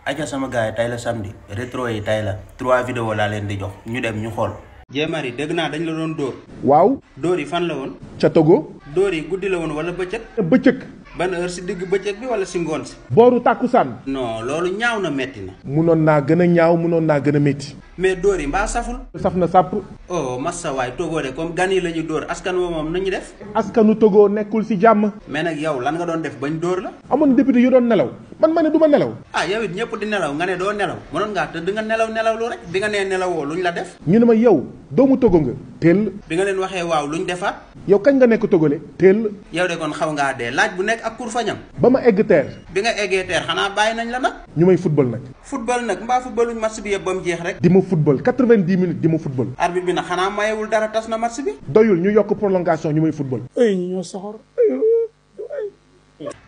aja sama gars yi tey la samedi rétro yi tey la 3 vidéo laa leen di jox ñu dem ñu xool. Jéemari dégg naa dañ la doon dóor. waaw. dóor yi fan la woon. ca Togo. dóor yi guddi la woon wala bëccëg. bëccëg. ban heure si digg bëccëg bi wala si ngoon si. booru tàkkusaan. non loolu ñaaw na metti na. munoon naa gën a ñaaw munoon naa gën a métti. mais dóor yi mbaa saful. saf na sàpp. oh massa waay Togo de comme gan yi la ñu dóor askan woo moom nañu def. askanu Togo nekkul ci jàmm. mais nag yow lan nga doon def bañ dóor la. amoon député yu doon nelaw man ma ne du ma nelaw. ah yow it ñëpp di nelaw nga ne doo nelaw mënoon ngaa tëdd nga nelaw lu rek bi nga nee nelawoo luñ la def. ñu ne ma yow doomu Togo nga. teel. bi nga leen waxee waaw luñ defaat. yow kañ nga nekk togole teel. yow de kon xaw ngaa dee laaj bu nekk ak kur fañam. ba ma egg teer. bi nga eggee teer xanaa bàyyi nañ la nag. ñu may football nag. football nag mbaa footballuñ match bi yëpp ba mu jeex rek. di ma football 90 minutes di ma football. arbitre bi nag xanaa mayewul dara tas na match bi. doyul ñu yokk prolongation ñu may football. ay ñu ñoo soxor.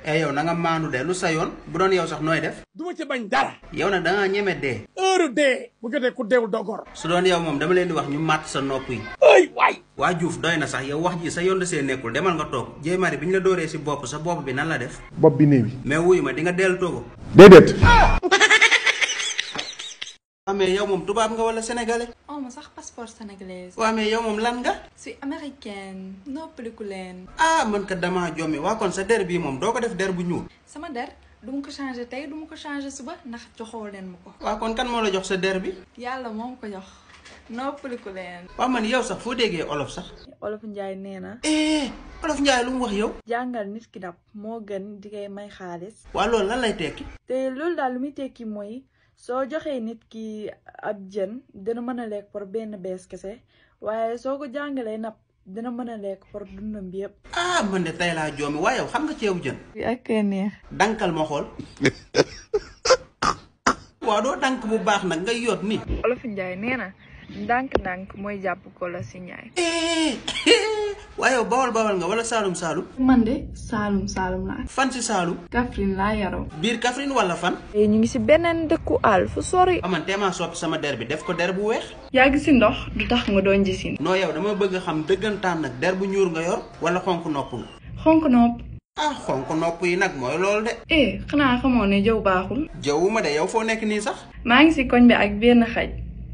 yow na nga maanu de lu sa yoon bu doon yow sax nooy def. du ma ci bañ dara. yow nag da ngaa ñeme dee. heure dee bu jotee ku deewul doo gor. su doon yow moom dama leen di wax ñu màtt sa nopp yi. ay waay. waa Diouf doy na sax yow wax ji sa yoon da see nekkul demal nga toog Jéemari bi ñu la dóoree si bopp sa bopp bi nan la def. bopp bi néew yi. mais wuyu ma di nga dellu Togo. déedéet. waaw mais yow moom tubaab nga wala sénégalais. oh ma sax passeport sénégalais. waaw mais yow moom lan nga. suis américaine noppaliku leen. ah man kat damaa jommi waa kon sa der bii moom doo ko def der bu ñuul. sama der du ma ko changé tey du ma ko changé suba ndax joxoo leen ma ko. waa kon kan moo la jox sa der bi. yàlla moom ko jox noppaliku leen. waaw man yow sax foo déggee olof sax. olof Njaay nee na. olof Njaay lu mu wax yow. jàngal nit ki dab moo gën di koy may xaalis. waa loolu lan lay tekki. te loolu daal lu muy tekki mooy soo joxee nit ki ab jën dina mën a lekk pour benn bees kese waaye soo ko jàngalee napp dina mën a lekk pour dundam bi yëpp. ah man de tey laa joomi waaye yow xam nga ceebu jën. bi ak neex. dankal ma xool. waaw doo dank bu baax nag ngay yoot ni. olof Njaay nee na ndànk-ndànk mooy jàpp ko la si Njaay. waaye yow bawal nga wala saalum saalum. man de saalum laa. fan si saalum. Kaffrine laa yaroo. biir Kaffrine wala fan. ñu ngi si beneen dëkku àll fu sori. aman teemaa soppi sama der bi def ko der bu weex. yàgg si ndox du tax nga doon gisin. non yow dama bëgg a xam dëggantaan nag der bu ñuur nga yor wala xonk nopp nga. xonk nopp. ah xonk nopp yi nag mooy loolu de. xanaa xamoo ne jëw baaxul. jëwuma de yow foo nekk nii sax. maa ngi si koñ bi ak benn xaj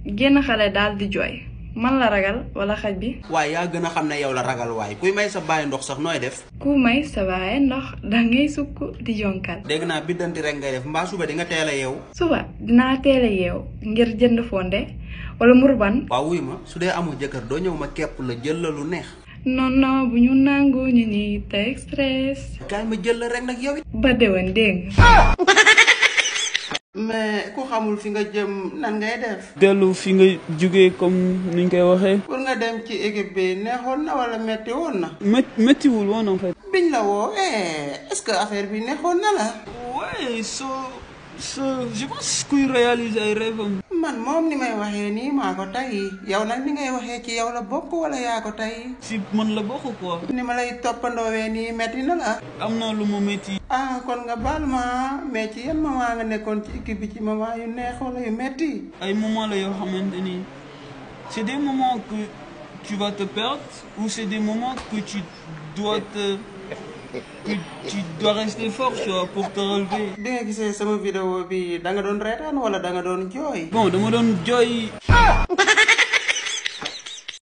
génn xale daal di jooy man la ragal wala xaj bi. waaye yaa gën a xam ne yow la ragal waaye kuy may sa baay ndox sax nooy def. ku may sa baay ndox dangay sukk di jonkal. dégg naa biddanti rek ngay def mbaa suba di nga teel a yeewu. suba dinaa teel a yeew ngir jënd fonde wala murban. waaw wuy ma su dee amul jëkkër doo ñëw ma kepp la jël la lu neex. non bu ñu nangu ñu ni te express. kaay ma jël la rek nag yow it. ba déwén dégg nga. mais ku xamul fi nga jëm nan ngay def. dellu fi nga jugee comme niñ koy waxee. pour nga dem ci équipe bi neexoon na wala metti woon na. méttiwul woon en fait. biñ la woo est-ce que affaire bi neexoon na la. ouais je pense kuy réaliser ay rêve am. man moom ni may waxee nii maa ko tey yow nag ni ngay waxee ci yow la bokk wala yaa ko tey. si man la bokk quoi. ni ma lay toppandoowee nii metti na la. am na lu ma métti. ah kon nga baal ma mais ci yan moment nga nekkoon ci équipe bi ci moment yu neex wala yu metti. ay moment la yoo xamante ni c'est des moments que tu vas te perdre ou c'est des moments que tu dois rester fort tu vois pour te relever. bi nga gisee sama vidéo bi da nga doon reetaan wala da nga doon jooy. bon dama doon jooy.